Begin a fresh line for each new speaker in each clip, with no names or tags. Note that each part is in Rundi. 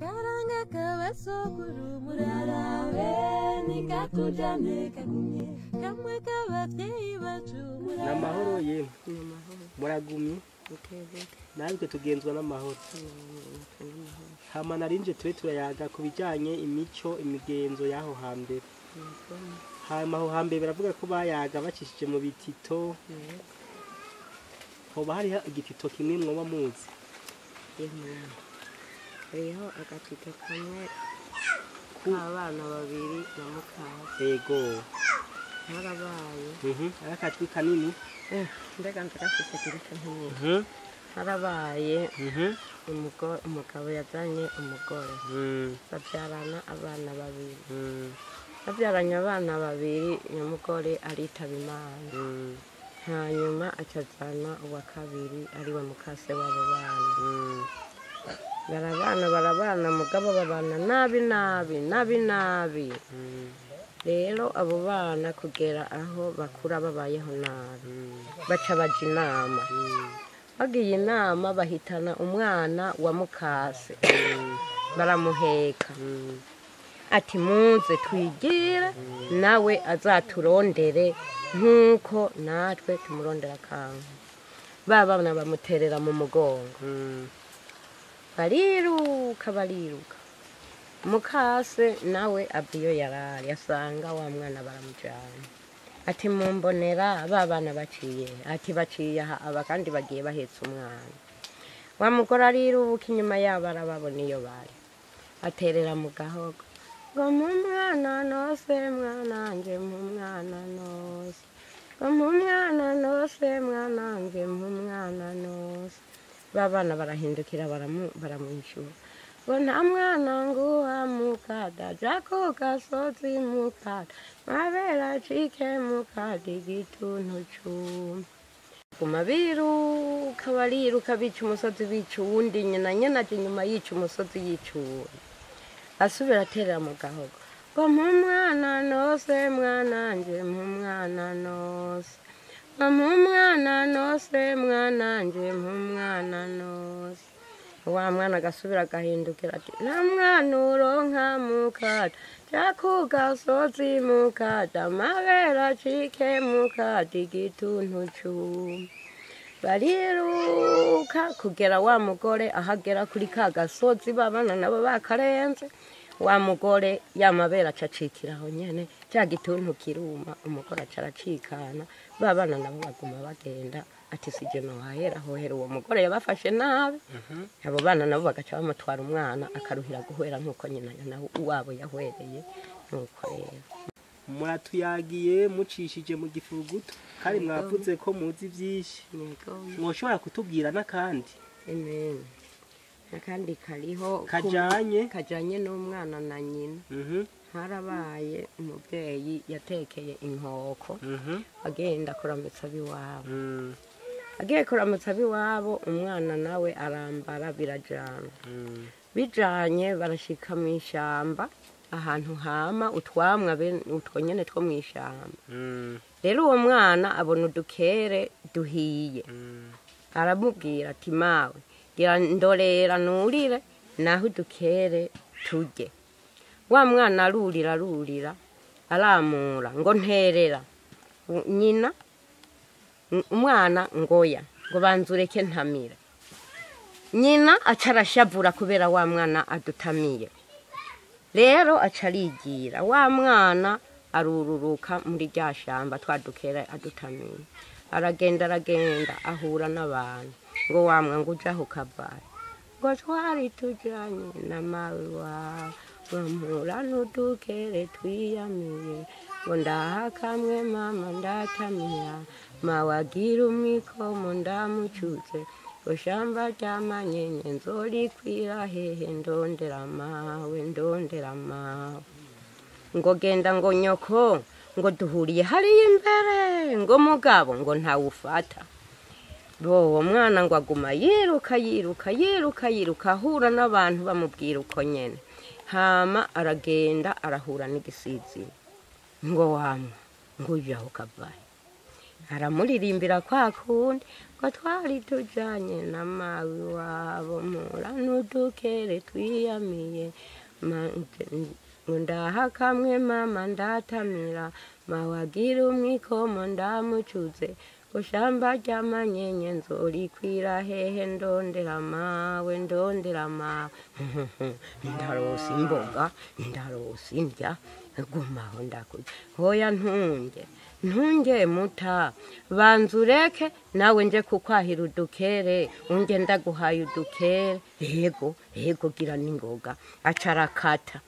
Akaranga k'abasokuru murarabe nikatujane kagumye kamwe k'abavyeyi bacu.
N'amahoro yemwe, muragumye? Natwe tugenzwa n'amahoro. Hama narinje tube turayaga ku bijyanye imico, imigenzo y'aho hambere. Hama aho hambere baravuga ko bayaga bacishije mu bitito. Hoba hariho igitito kimwe mwoba muzi?
Hariho agatito kamwe k'abana babiri na mukase.
Yego.
Harabaye.
Ari akajwi kanini.
Mbega ndagafise kiriko ntinyine. Harabaye umugabo yazanye umugore, babyarana abana babiri. Babyaranye abana babiri, nyamugore aritaba Imana. Hanyuma acazana uwa kabiri, ariwe mukase w'abo bana. Barabana, barabana, mugabo babana nabi nabi nabi nabi. Rero abo bana kugera aho bakura babayeho nabi, baca baja inama. Bagiye inama, bahitana umwana wa mukase, baramuheka, ati: "Muze twigire nawe azaturondere nk'uko natwe tumurondera." Akantu ba bana bamuterera mu mugongo, bariruka, bariruka. Mukase nawe ava iyo yarari, asanga wa mwana baramujyana. Ati: "Mumbonera ba bana baciye?" Ati: "Baciye aha aba kandi bagiye bahetse umwana." Wa mugore ariruka inyuma yabo, arababona iyo bari, aterera mu gahogo ngo: "Mu mwana nose, mwananje, mu mwana nose, ngo mu mwana nose, mwananje, mu mwana nose." Ba bana barahindukira, baramwishyura ngo: "Nta mwana nguha mukada, ja ku gasozi mukada, mabera acike mukada, igituntu cuma." Guma biruka, bariruka, bica umusozi, bica uwundi. Nyina nyina aja inyuma, yica umusozi, yica uwundi, asubira aterera mu gahogo ngo: "Mu mwana nose, mwananje, mu mwana nose, ngo mu mwana nose, mwananje, mu mwana nose." Wa mwana agasubira agahindukira ati: "Nta mwana uronka mukata, ja ku gasozi mukata, amabere acike mukata, igituntu cuma." Bariruka kugera wa mugore ahagera kuri ka gasozi, babana nabo bakarenze. Wa mugore ya mabere aca acikira aho nyene, cya gituntu kiruma, umugore aca aracikana. Ba bana nabo baguma bagenda, ati: "Sije nohahera, hohera uwo mugore yabafashe nabi." Abo bana nabo bagaca bamutwara umwana, akaruhira guhwera nk'uko nyina nawe wabo yahwereye. Nuko rero.
Muratuyagiye mucishije mu gifuruguto, kandi mwavuze ko muzi byinshi.
Yego.
Mwoshobora kutubwira n'akandi?
Amen. Akandi kariho.
Kajanye?
Kajanye n'umwana na nyina. Harabaye umubyeyi yatekeye inkoko, agenda kuramutsa ab'iwabo. Agiye kuramutsa ab'iwabo, umwana nawe arambara, birajana. Bijanye, barashika mu ishyamba ahantu hama utwamwa utwo nyene two mu ishyamba. Rero uwo mwana abona udukere duhiye, aramubwira ati: "Mawe, gira ndorera nurire naho udukere turye." Wa mwana arurira, arurira, aramura ngo: "Nterera." Nyina umwana ngoya ngo: "Banza ureke ntamire." Nyina aca arashavura kubera wa mwana adutamiye. Rero aca arigira, wa mwana arururuka muri rya shamba, twadukera adutamiye. Aragenda, aragenda, ahura n'abantu ngo: "Wamwa ngo ujaho ukavayo?" Ngo: "Twari tujanye na mawe wawe, ngo mpura n'udukere twiyamiye, ngo ndaha kamwe mama ndatamira, mawe agira umwikomo ndamucuze, ngo shamba ryamanyenye nzorikwira hehe, ndondera mawe, ndondera mawe." Ngo: "Genda," ngo, "nyoko ngo duhuriye hariya imbere," ngo, "mugabo ngo ntawufata bo." Uwo mwana ngo aguma yiruka, yiruka, yiruka, yiruka, ahura n'abantu bamubwira uko nyene. Hama aragenda, arahura n'igisizi ngo: "Wamwa ngo ujaho kavayo?" Aramuririmbira kwa kundi ngo twari tujanye na mawe iwabo mpura n'udukere twiyamiye. Ngo ndaha kamwe mama ndatamira, mawe agira umwikomo ndamucuze, ngo shamba ry'amanyenye nzorikwira hehe ndondera mawe, ndondera mawe. Ndarose imboga, ndarose indya, gumaho ndakurya. Hoya ntunge, ntunge muta, banza ureke nawe nje kukwahira udukere, unge ndaguhaye udukere. Yego, yego gira n'ingoga. Aca arakata.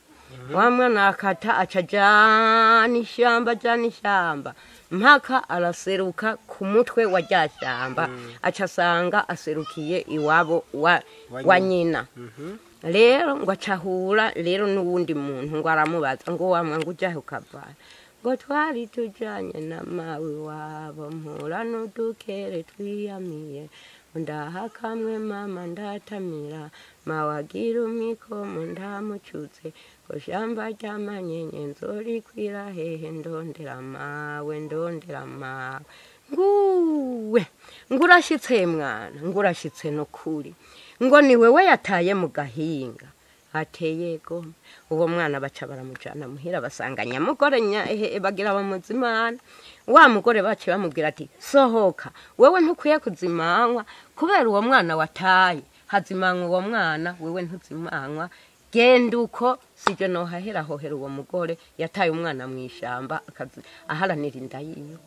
Wa mwana akata, aca ajana ishamba, ajana ishamba mpaka araseruka ku mutwe wa rya shamba, aca asanga aserukiye iwabo wa nyina. Rero ngo acahura rero n'uwundi muntu, ngo aramubaza ngo wamwa ngo ujahe ukavana, ngo twari tujanye na mawe iwabo mpura n'udukere twiyamiye, ndaha kamwe mama ndatamira, mawe agira umwikomo ndamucuze, ngo shamba ry'amanyenye nzorikwira hehe ndondera mawe, ndondera mawe. Nguwe ngurashitse mwana, ngurashitse nukuri, ngo ni wewe yataye mu gahinga. Ateye go. Uwo mwana baca baramujana muhira, basanga nyamugore bagira bamuzimana. Wa mugore bace bamubwira ati sohoka wewe ntukwiye kuzimanywa kubera uwo mwana wataye, hazimanywa uwo mwana, wewe ntuzimanywa, genda uko sije nohahera hohera uwo mugore yataye umwana mu ishamba aharanira inda yiwe.